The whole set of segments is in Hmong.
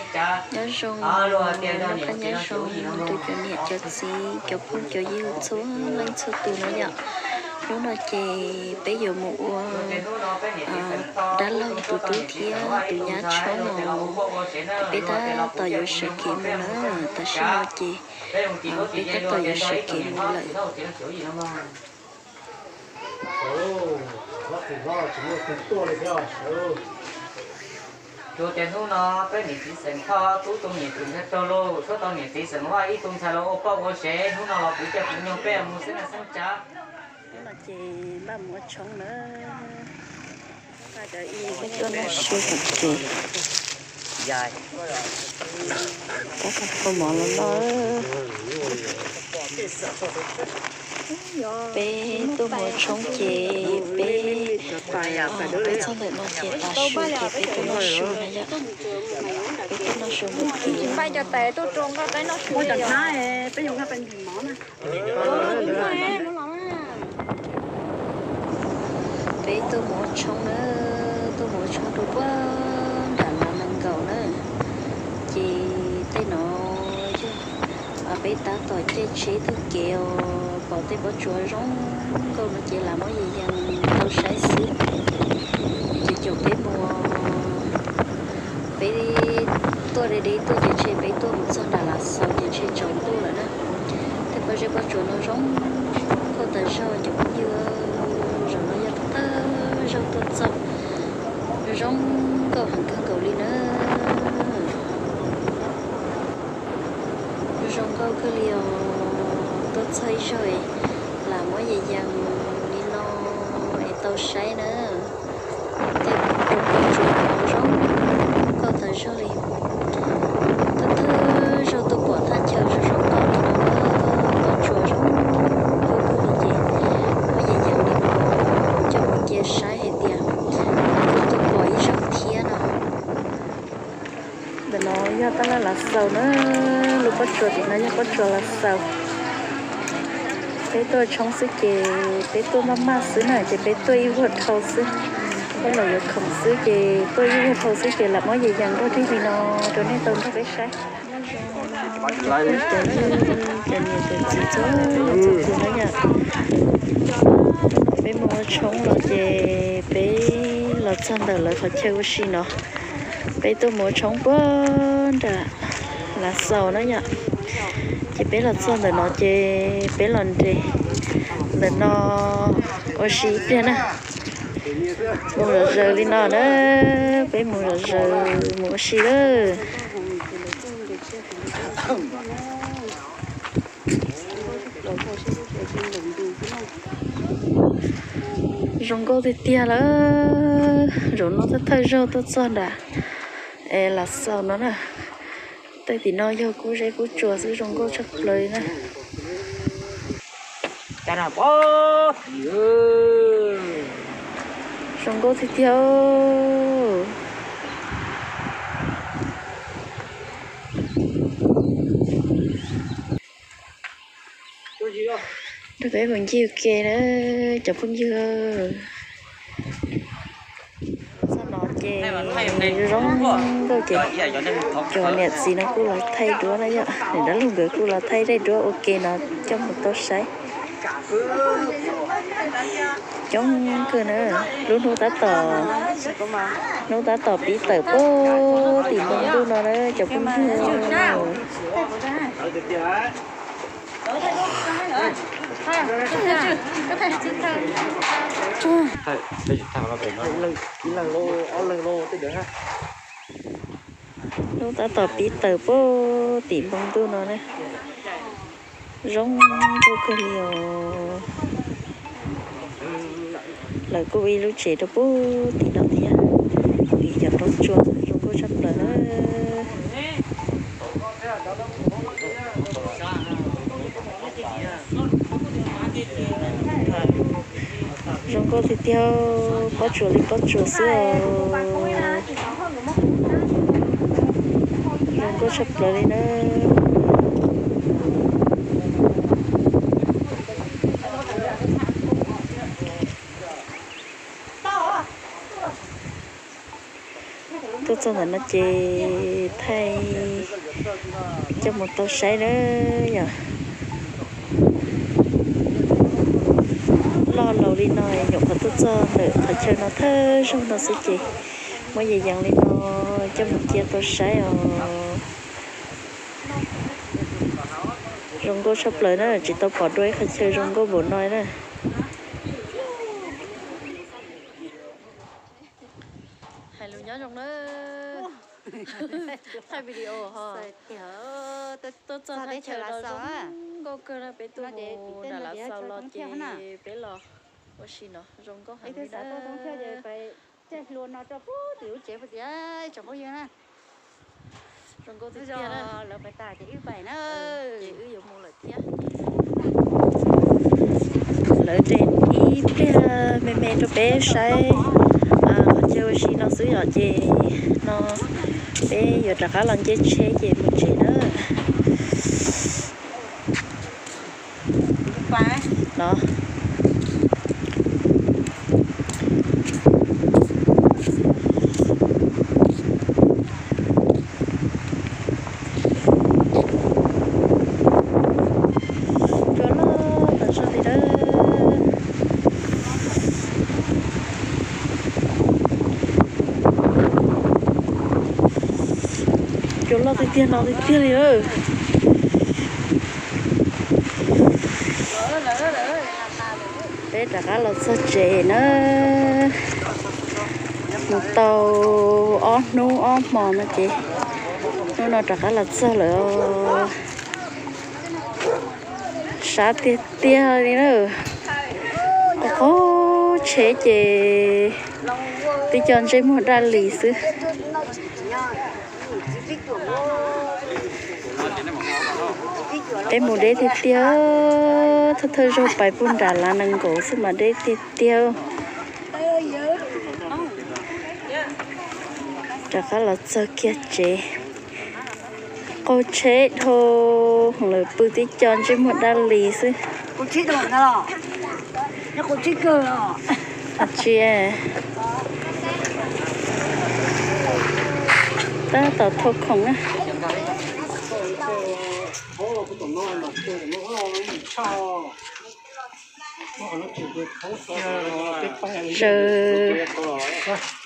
Nyob zoo, noj qab nyob zoo rau cov niam cov txiv cov phooj cov ywg txhua leej txhua tus no yom. Hnub no ces peb yuav mus ua dab laug tus tub thiab tus nyab tshoob os. Peb tab tom yuav sawv kev mus na, tam sim no ces peb tab tom yuav sawv kev mus lawm. Tsuas tias hnub no peb niam txiv xeem Thoj tub tu niam txiv ntxhais raug lauj, suab tau niam txiv xeem Vaj ib tug ntxhais los ua poj ua sev, hnub no los kuv coj kuv nyuag peb mus xeeb na xeeb tsav. Hnub no ces npaj mus ua tshoob na. Peb tuaj noj su tom kev, tab tom kho mov los noj. Peb tuaj mus ua tshoob ces peb, peb txog ntawm no ces tav su ces peb tuaj noj su no yom. Peb tuaj noj su ntawm kev. Peb tuaj mus ua tshoob na, tuaj mus ua tshoob rau puag nram Lav Nees Nkaum na. Ces tej no yog peb tab tom caij tsheb taug kev os, pom tej pob tsuas zoo nkauj no ces lam muab yas yees tau saib xwb. Ces caum peb mus, peb tuaj deb deb tuaj ces ntshe peb tuaj mus txog nram Lav Xaus ces ntshe tsaus ntuj lawm na. Tej pob zeb pob tsuas no zoo nkauj tas zog cov phooj ywg, zaum no yog thawj zaug tuaj txog, zoo nkauj heev kawg nkaus li na. Zoo nkauj kawg li os, tuaj txog ib zaug lam muab yas yees li no es tau saib na. Tej pob tsuas zoo nkauj tas zog li. Thawj thawj zaug tuaj pom thaj chaw zoo zoo nkauj li no, pob tsuas zoo nkauj kawg li ces muab yas yees li no coj mus cia saib hais tias kuv tuaj pom ib zaug thiab no. Ntawm no yog tab laj Lav Xaus na, lub pob tsuas tim no yog pob tsuas Lav Xaus. Peb tuaj tshoob xwb ces peb tuaj maj maj xwb na ces peb tuaj ib vuag dhau xwb. Peb los yuav khoom xwb ces tuaj ib vuag dhau xwb ces lam muab yas yees nrog rij li no rau nej tau nrog peb saib. Cov niam cov txiv txhua leej txhua tus na yom, peb mus ua tshoob los ces peb los txog ntawm lawv qhov chaw ua si no. Peb tuaj mus ua tshoob puag nram Lav Xaus na yom. Ces peb los txog ntawm no ces peb los nres ntawm no ua si ib pliag na. Mus zom zaws li no na, peb mus zom zaws mus ua si lawm. Zoo nkauj tiag tiag lawm. Zaum no thawj thawj zaug tuaj txog nram Lav Xaus no na. Tej tim no yog kub zeb kub tsuas xwb, zoo nkauj tshaj plaws li na. Zoo nkauj tiag tiag. Nrog peb mus ncig ua ke na cov phooj ywg. Txog no ces zoo nkauj ces cov niam txiv no kuj los thaij duab na yom, niam dab laug nkawd kuj los thaij daim duab ua ke no coj mus tau saib. Coob kawg na, lub hnub tab tom, hnub tab tom pib tawm puag tim npoo ntuj no na cov phooj ywg. Hnub tab tom pib tawm puag tim npoo ntuj no na. Zoo nkauj kawg li os. Lawv kuj ua ib lub tsev rau puag tim no thiab. Vim cov npoo tsuas zoo nkauj tshaj plaws na. Zoo nkauj tiag tiag, pob tsuas li pob tsuas xwb os. Zoo nkauj tshaj plaws li na. Tuaj txog ntawm no ces Thaij coj mus tau saib na yom. Loj laus li no nyuam qhuav tuaj txog ntawm qhov chaw no thawj zaug no xwb ces muab yees yees li no coj mus cia tau saib os. Zoo nkauj tshaj plaws na, tsis tau pom dua ib qhov chaw zoo nkauj npaum no na. Hais lus nyob zoo na. Thaij video ho. Tuaj txog thaj chaw no zoo nkauj kawg na, peb tuaj mus nram Lav Xaus los ces peb los ua si no zoo nkauj heev li na. Zoo nkauj tiag tiag na. Ces wb yuav mus lawm thiab. Lawv de ib pliag me me rau peb saib qhov chaw ua si no xwb yom, ces no peb yuav rov qab los nce tsheb ces mus tsev na. Los cua loj tas zog li na. Cua loj tiag tiag no tiag tiag li na. Peb rov qab los txog tsev na. Mus tau ob hnub ob hmo no ces hnub no rov qab los txog lawm. Sab tiag tiag li na. Qhov tsheb ces tib co ntsej muag daj lis xwb. Peb mus deb tiag tiag, thawj thawj zaug pais puag nram Lav Nees Nkaum xwb mas deb tiag tiag. Rov qab los txog kiag tsev, qaug tsheb dhau lawm, pw tib co ntsej muag daj lis xwb. Tsis, tab tom thau khoom na. Sawv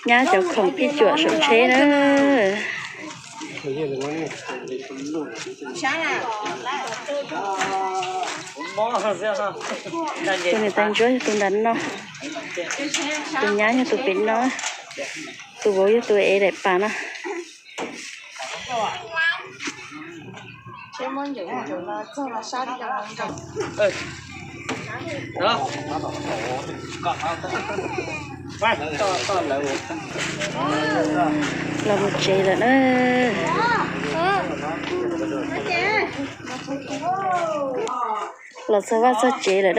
nyab cov khoom phij cuam saum tsheb na. Tus niam tais ntsuab yog tus nram no, tus nyab yog tus pem no, tus vauv yog tus ev daim pam no. Los mus tsev lawm na. Los txog vaj txog tsev lawm na.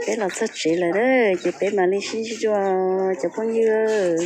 Peb los txog tsev lawm na, ces peb mam li sib ntsib dua cov phooj ywg.